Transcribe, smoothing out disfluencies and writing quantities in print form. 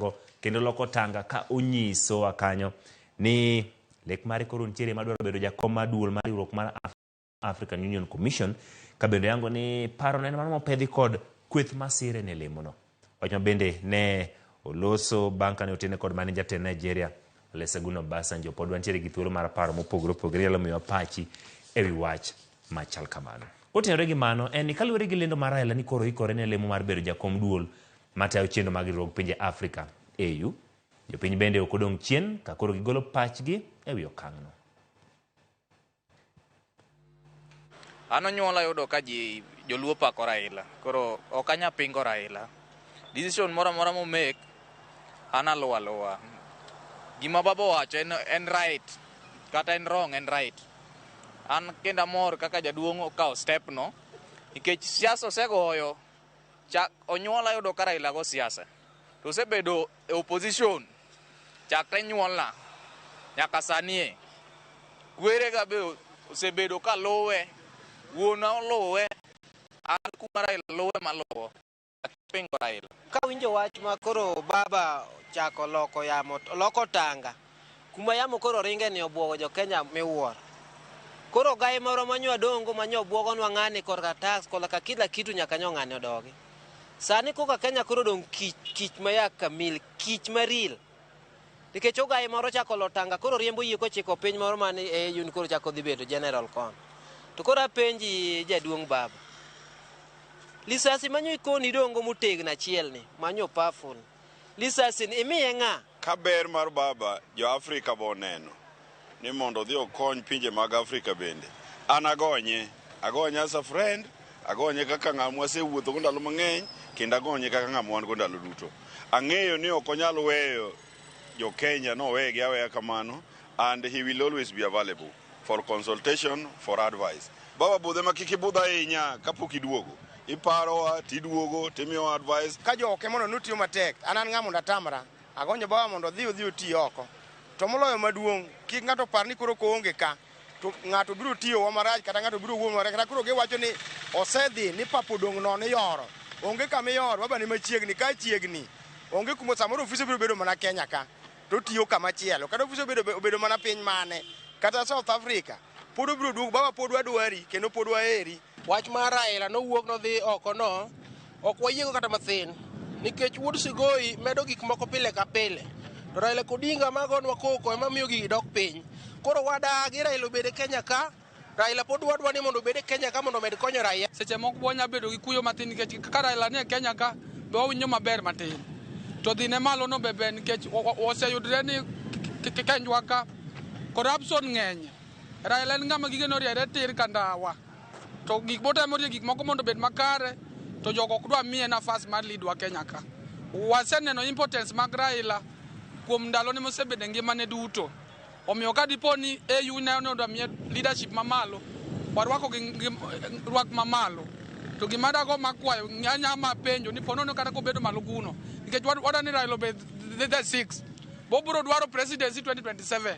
Oyango kendo loko tanga ka onyisowa kanyo ni lek mare koro nitiere madwaro bedo jakom mar duol mar riwruok mar African Union Commission ka bende oyango ni paro ne en mano mopedhi kod kweth masire ne lemono. Wach ma bende ne oloso bang' kane otene kod mane jatend Nigeria Olusegun Obasanjo. Pod wantiere gi thuolo mar paro mopogore opogore nyalo miyowa pachi e wi wach machal kamano. Kotenore gi mano, en ni kaluwore gi lendo mar Raila ni koro ikore ne lemo mar bedo jakom duol matayo chenro mag riwruog pinje Afrika AU, jopiny bende ok odong' chien ka koro gigolo pachgi e wi okang'no. An onyuola yudo ka ji joluo pako Raila. Koro ok anya pingo Raila. Decision moro amora momake an aluwo aluwa. Gima baba owacho en right kata en wrong en right. An kendo amor kaka jaduong' okawo step no nikech siasa osegoyo chak onyuola yudo ka Raila go siasa. To osebedo e opposition chakre nyuolna nyaka sani e. Kwerega be osebedo ka luwe, wuona oluwe, an kuma Raila luwe maluwo, apingo Raila. Kawinjo wach ma koro baba chako loko yamo, loko tanga, kuma yamo koro ringe ni obwogo jo Kenya miwuoro. Koro gai moro manyo adongo manyo obwogonwa ng'ani korka tax korka kila kitu nyaka nyo ng'ani odogi. Sani koka Kenya koro odong' kich, kich ma ya kamil, kich ma real. Nikech ogaye moro chako lo tanga koro riembo yie kochiko piny moro man e AU ni koro chako dhi bedo general kon. To koro apenji jaduong' baba. Lisasi manyo ikoni idongo motegno achiel ni, manyo powerful. Lisasi ni imiye ng'a? Ka ber mar baba jo Afrika bo oneno ni mondo odhi okony pinje mag Afrika bende. An agonye, agonye as a friend, agonye kaka ng'ama wasewuotho go ndalo mang'eny kendo agonye kaka ng'ama wan go ndalo duto. Ang'eyo ni ok onyal weyo jo Kenya nowegi aweya kamano and he will always be available for consultation, for advice. Baba budhe ma kik ibudh ahinya kapok iduogo. Iparowa tiduogo timiyowa advice. Ka jo oko mondo notiyo matek, an an ng'a mondo atamra. Agonyo baba mondo odhi oti oko. To moloyo maduong', kik ng'ato par ni koro koonge ka, to ng'ato biro tiyowa marach kata ng'ato biro wuoyo marach kata koro giwacho ni osedhi ni pap odong' nono iyoro. Onge kama iyoro, baba ni machiegni, ka chiegni. Onge kuma samoro ofise biro bedo mana Kenya ka, to otiyo kama chielo. Kata ofise obedo mana piny mane, kata South Africa, pod obiro duogo, baba pod wadwari kendo pod waheri. Wach mar Raila nowuok nodhi oko no, ok wayiego kata mathin, nikech wuod Sigoi medo gik moko pile ka pile. To Raila Odinga magonwa koko ema miyo gigi dok piny. Koro wadagi Raila obed e Kenya ka, Raila pod wadwa ni mondo obed e Kenya ka mondo omed konyo raia. Seche moko wanya bedo gi kuyo matin nikech ka Raila nie Kenya ka be wawinjo maber matin. To dhine malo no be ber nikech oseyudre ni Kenjwa ka corruption ng'eny. Raila en ng'ama gige noriere tir ka ndawa. To gik motemo rie gik moko mondo obed makare to jogo ok dwa miye nafas mar lead wa Kenya ka. Waseneno importance mag Raila kuom ndalone mosebedo e ngimane duto. Omiyo ka dipo ni AU ne onego miye leadership mamalo, warwako gi rwak mamalo. To gima dago makwayo anya mapenjo ni ponono kata kobedo malo kuno nikech wadwa ni Raila obed the six. Bobiro dwaro presidency 2027.